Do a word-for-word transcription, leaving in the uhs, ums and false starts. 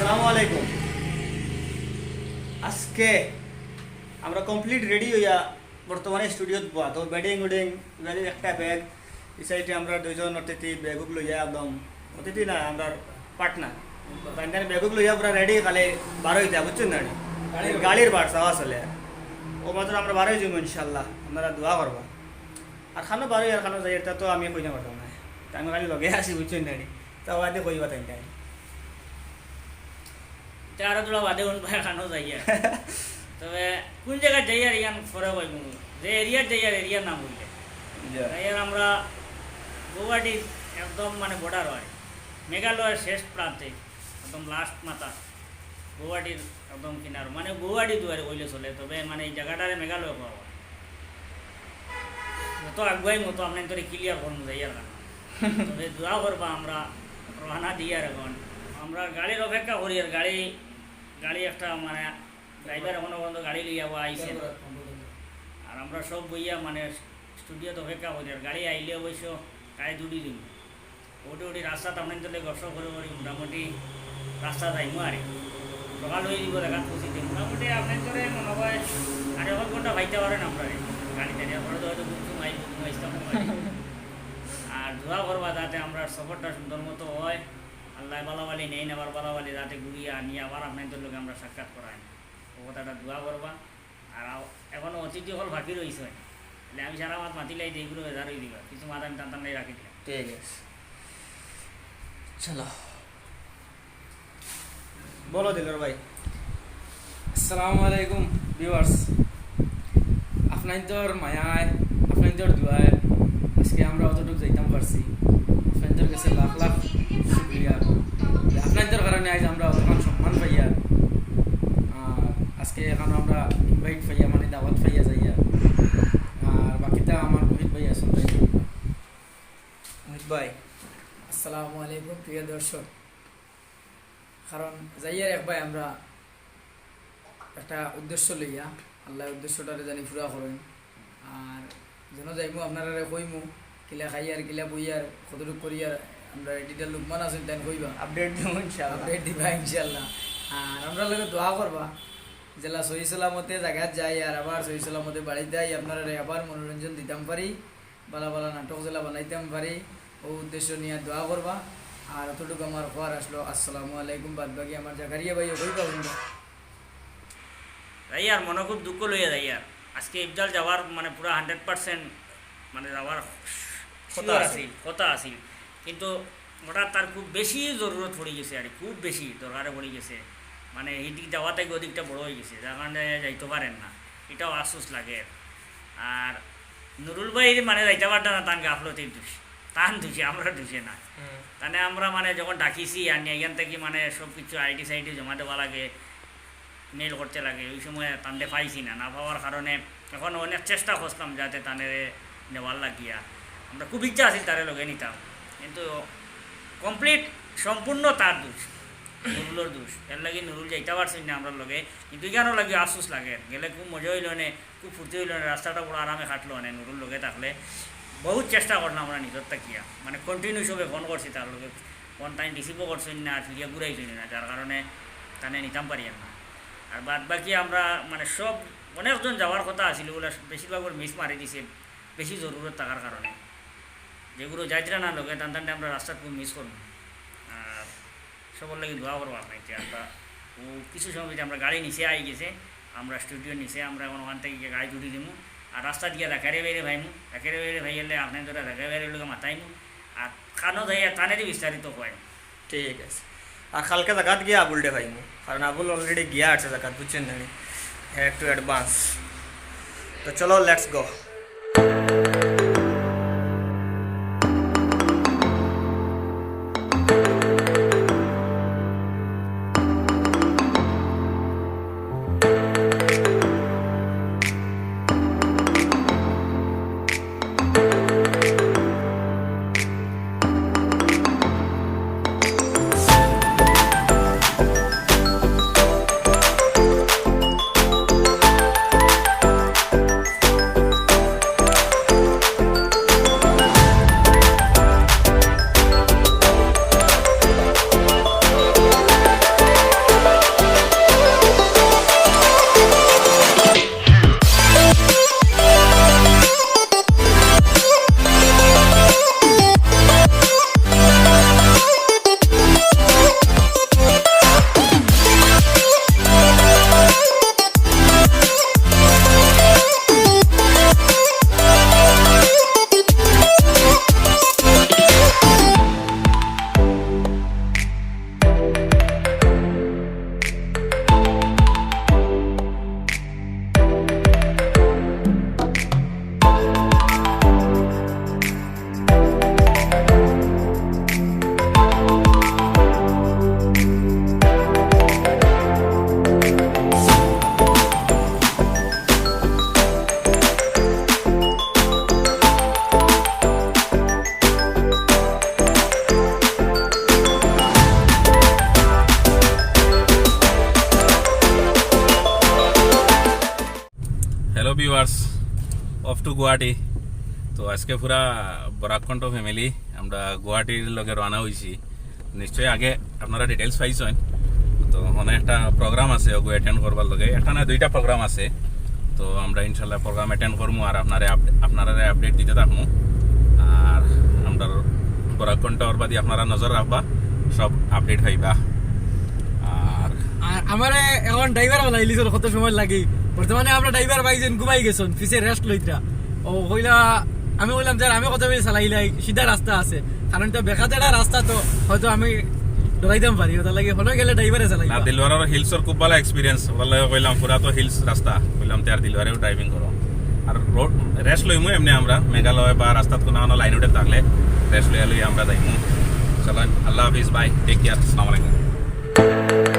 আসসালামু আলাইকুম। আজকে আমরা কমপ্লিট রেডি হইয়া বর্তমানে স্টুডিওত বওয়া। তো বেডিং উডিং, ইবাদি একটা ব্যাগ, এই সাইডে আমরা দুইজন অতিথি ব্যাগুক লইয়া একদম, অতিথি না, আমরা পার্টনার। তাইন তাইন ব্যাগুক লইয়া পুরা রেডি, খালি বারোইতা, বুঝছইন না নি? গাড়ির বার্সা আসলে। ও মাত্র আমরা বারোই যাইমু ইনশাআল্লাহ, আপনারা দোয়া করবা। আর খানো বারোই আর খানো যাই, এটা তো আমি কইনা পারতাম না, তা আমি খালি লগে আছি, বুঝছইন না নি? তা বাদে কইবা তাইন তাইন। তে আরো থোড়া বাদে হুনবা খানো যাইয়ার। তবে কোন জাগাত যাইয়ার ইয়ান পরে কইমু, যে এরিয়াত যাইয়ার, এরিয়ার নাম কইলে। যাইয়ার আমরা গৌহাটির একদম মানে বর্ডার অয়, মেঘালয়ের শেষ প্রান্তে, একদম লাস্ট মাথা, গৌহাটির একদম কিনার, মানে গৌহাটি দুয়ারে কইলে চলে, তবে মানে এই জাগাটারে মেঘালয় কওয়া অয়। যত আগুয়াইমু তত আপনাইনতরে ক্লিয়ার করমু যাইয়ার খানো। তবে দোয়া করবা, আমরা রওয়ানা দিয়ার এখন। আমরা গাড়ির অপেক্ষা করিয়ার, গাড়ি, গাড়ি একটা মানে ড্রাইভার এখনো পর্যন্ত গাড়ি লইয়া বা আইছে না। আর আমরা সব বইয়া মানে স্টুডিওত অপেক্ষা করিয়ার, গাড়ি আইলে অবশ্য গাড়ি দুটি দিন। উঠি উঠি রাস্তাত আপনাইনতর লগে গল্প করি করি মোটামুটি রাস্তাত আইমু আর কি। সকাল অই যিবো, জাগাত পৌঁছি দিমু। মোটামুটি আপনাইনতরে মনে অয় আর এক ঘন্টা পাইতা পারইন আমরারে। গাড়ি টাড়ি পরে তো হয়তো ঘুম ঘুম আইবো, ঘুমাইতাম। আর দোয়া করবা যাতে আমরার সফরটা সুন্দর মতো অয়। আল্লায় বালা বালি নেইন, আবার বালা বালি যাতে ঘুরিয়া আনি আবার আপনাইনতর লগে আমরা সাক্ষাৎ করাই। ও কথাটা দোয়া করবা। আর আও-, এখনো অতিথি অকল বাকি রইছে। তাইলে আমি সারা মাত মাতিলাই যে ইগুলো বেজার অই দিবা। কিছু মাত আমি টান টান নাই রাখি দিলাম। ঠিক আছে, চলো। বলো দিলর ভাই। আসসালামু আলাইকুম ভিউয়ার্স, আপনাইনতর মায়ায়, আপনাইনতর দোয়ায় আজকে আমরা অতটুক যাইতাম পারছি। আপনাইনতর গেছে লাখ লাখ শুকরিয়া। আপনাইনতর কারণে আইজ আমরা অতখান সম্মান পাইয়ার। আর আজকে এখানো আমরা ইনভাইট পাইয়া, মানে দাওয়াত পাইয়া যাইয়ার। আর বাকিটা আমার মোহিত ভাই আছইন, তাইন কইবা। মোহিত ভাই। আসসালামু আলাইকুম প্রিয় দর্শক, কারণ যাইয়ার এক ভাই আমরা একটা উদ্দেশ্য লইয়া, আল্লায় উদ্দেশ্যটারে জানি পুরা করইন। আর যেন যাইমু আপনারারে কইমু, কিলা খাইয়ার, কিলা বইয়ার, কতটুক করিয়ার, আমরা এডিটর লুকমান আছইন, তাইন কইবা। আপডেট দিমু ইনশাআল্লাহ। আপডেট দিবা ইনশাআল্লাহ। আর আমরার লগে দোয়া করবা, যেলা সহি সালামতে জাগাত যাই আর আবার সহি সালামতে বাড়িত আই, আপনারারে আবার মনোরঞ্জন দিতাম পারি। বালা বালা নাটক যেলা বানাইতাম পারি, অউ উদ্দেশ্য নিয়া দোয়া করবা। আর অতটুক আমার কওয়ার আছলো। আসসালামু আলাইকুম। বাদ বাকি আমার জাকারিয়া ভাইয়ে কইবা হুনবা। যাইয়ার মনো খুব দুঃখ লইয়া যাইয়ার। আজকে ইফজাল যাওয়ার মানে পুরা হান্ড্রেড পার্সেন্ট মানে যাওয়ার কথা sure আছিল। আছিল, কথা আছিল। কিন্তু হঠাৎ তার খুব বেশি জরুরত পড়ি গেছে আর কি, খুব বেশি দরকারে পড়ি গেছে। মানে হিদিক যাওয়া থাকি অদিকটা বড় অই গেছে, যার কারণে যাইতো পারের না, ইটাও আফসোস লাগের। আর নুরুল ভাইর মানে যাইতা পারতা না, তান গাফলতির দুষ, তান দুষে, আমরার দুষে না। হুম। তানে আমরা মানে যখন ডাকিছি আর নিয়া ইয়ান থাকি মানে সব কিছু আইডি সাইডি জমা দেওয়া লাগে, মেইল করতে লাগে, ওই সময় তানরে পাইছি না, না পাওয়ার কারণে এখন অনেক চেষ্টা করছিলাম যাতে তানরে নেওয়ার লাগিয়া। আমরা খুব ইচ্ছা আছিল তারে লগে নিতাম, কিন্তু কমপ্লিট সম্পূর্ণ তার দুষ, নুরুলর দুষ। এর লাগি নুরুল যাইতা পারছইন না আমরার লগে, কিন্তু ইখানর লাগি আফসোস লাগে। গেলে খুব মজা অইলো অনে, খুব ফুর্তি অইলো অনে, রাস্তাটা বড় আরামে কাটলো অনে নুরুল লগে থাকলে। বহুত চেষ্টা করলাম আমরা নিজর থাকিয়া, মানে কন্টিনিউ সবে ফোন করছি তার লগে, ফোন তাইন রিসিভও করছইন না, আর ফিরিয়া ঘুরাইছইন না, যার কারণে তানে নিতাম পারিয়ার না। আর বাদ বাকি আমরা মানে সব অনেকজন যাওয়ার কথা আছিল, ওগুলা বেশিরভাগর মিস মারি দিছে বেশি জরুরত থাকার কারণে। যেগুলো যাইতরা না লগে, তান তানরে আমরা রাস্তাত খুব মিস করমু। আর সবর লাগি দোয়া করবা আপনাইনতে। আমরা ও কিছু সময় ভিতরে আমরা গাড়ি নিচে আই গেছে, আমরা স্টুডিওর নিচে, আমরা এখন ওখান থাকি গিয়া গাড়ি তুলি দিমু। আর রাস্তাত গিয়া জাকারিয়া ভাইরে পাইমু, জাকারিয়া ভাইরে পাইলে আপনাইনতরে জাকারিয়া ভাইর লগে মাতাইমু। আর খানো যাইয়া তানেদি বিস্তারিত কইমু। ঠিক আছে। আর কালকে জাগাত গিয়া আবুলরে পাইমু, কারণ আবুল already গিয়া আছে জাগাত, বুঝছইন না নি? হ্যাঁ, একটু অ্যাডভান্স। তো চলো, let's go। Off to Guwahati. তো আজকে পুরা বরাক কণ্ঠ ফ্যামিলি আমরা গুয়াহাটির লগে রওনা হইছি। নিশ্চয়ই আগে আপনারা ডিটেলস পাইছেন। তো মানে একটা প্রোগ্রাম আছে ওগু অ্যাটেন্ড করবার লগে, একটা না দুইটা প্রোগ্রাম আছে। তো আমরা ইনশাল্লাহ প্রোগ্রাম অ্যাটেন্ড করবো আর আপনারে আপ- আপনারারে আপডেট দিতে থাকবো। আর আমরা বরাক কণ্ঠ ওর বাদে আপনারা নজর রাখবা, সব আপডেট পাইবা। আর আর আমারে এখন ড্রাইভার বানাইলিছইন, কত সময় লাগি। বর্তমানে আমরা ড্রাইভার পাইছইন, ঘুমাই গেছইন, পিছে রেস্ট লইতরা। ও কইলা, আমি কইলাম যে আমি কত বেশি চালাইলাই, সিধা রাস্তা আছে, কারণ তো বেকাতেড়া রাস্তা, তো হয়তো আমি ডরাইতাম পারি, ওটার লাগি হনো গেলে ড্রাইভারে চালাই। না, দিলওয়ারর হিলসর খুব ভালা এক্সপিরিয়েন্স, ওটার লগে কইলাম পুরা তো হিলস রাস্তা, কইলাম তে আর দিলওয়ারেও ড্রাইভিং করো। আর রোড রেস্ট লইমু এমনি আমরা মেঘালয় বা রাস্তাত কোনো কোনো লাইন উঠে থাকলে রেস্ট লইয়া লই আমরা যাইমু। চলেন, আল্লাহ হাফিজ, বাই, টেক কেয়ার, আসসালামু আলাইকুম।